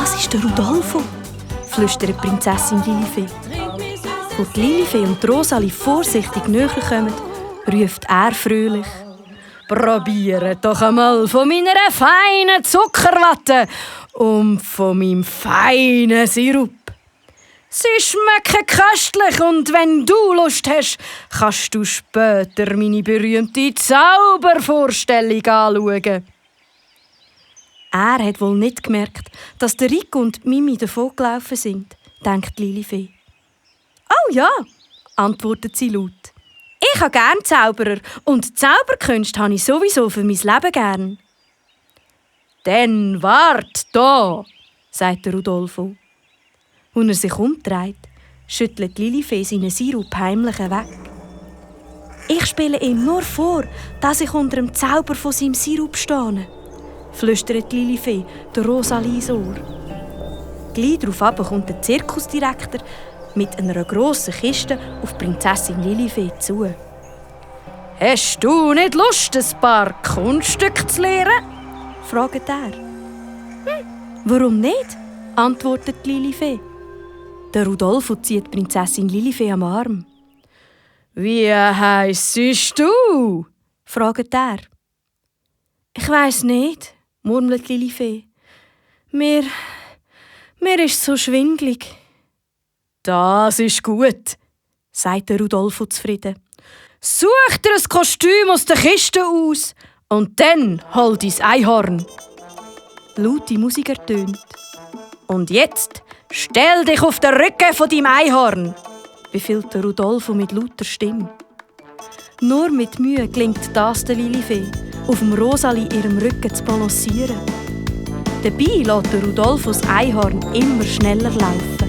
Das ist der Rudolfo, flüstert Prinzessin Lilifee. Als die Lilifee und die Rosalie vorsichtig näher kommen, ruft er fröhlich: «Probiert doch einmal von meiner feinen Zuckerwatte und von meinem feinen Sirup. Sie schmecken köstlich und wenn du Lust hast, kannst du später meine berühmte Zaubervorstellung anschauen.» Er hat wohl nicht gemerkt, dass der Rico und Mimi davongelaufen sind, denkt Lilifee. «Oh ja», antwortet sie laut. «Ich habe gern Zauberer und Zauberkünste habe ich sowieso für mein Leben gern.» «Dann wart da», sagt der Rudolfo. Als er sich umdreht, schüttelt Lilifee seinen Sirup heimlich weg. «Ich spiele ihm nur vor, dass ich unter dem Zauber von seinem Sirup stehe», flüstert Lilifee der Rosalie ins Ohr. Gleich darauf kommt der Zirkusdirektor mit einer grossen Kiste auf Prinzessin Lilifee zu. «Hast du nicht Lust, ein paar Kunststücke zu lernen?» fragt er. «Warum nicht?» antwortet Lilifee. Der Rudolfo zieht Prinzessin Lilifee am Arm. «Wie heissest du?» fragt er. «Ich weiss nicht», murmelt Lilifee. Mir ist so schwindlig.» «Das ist gut», sagt der Rudolfo zufrieden. «Such dir ein Kostüm aus der Kiste aus und dann hol dein Einhorn.» Laute Musik ertönt. «Und jetzt stell dich auf den Rücken von deinem Einhorn», befiehlt der Rudolfo mit lauter Stimme. Nur mit Mühe gelingt das der Lilifee, auf dem Rosalie ihrem Rücken zu balancieren. Dabei lässt der Rudolfo das Einhorn immer schneller laufen.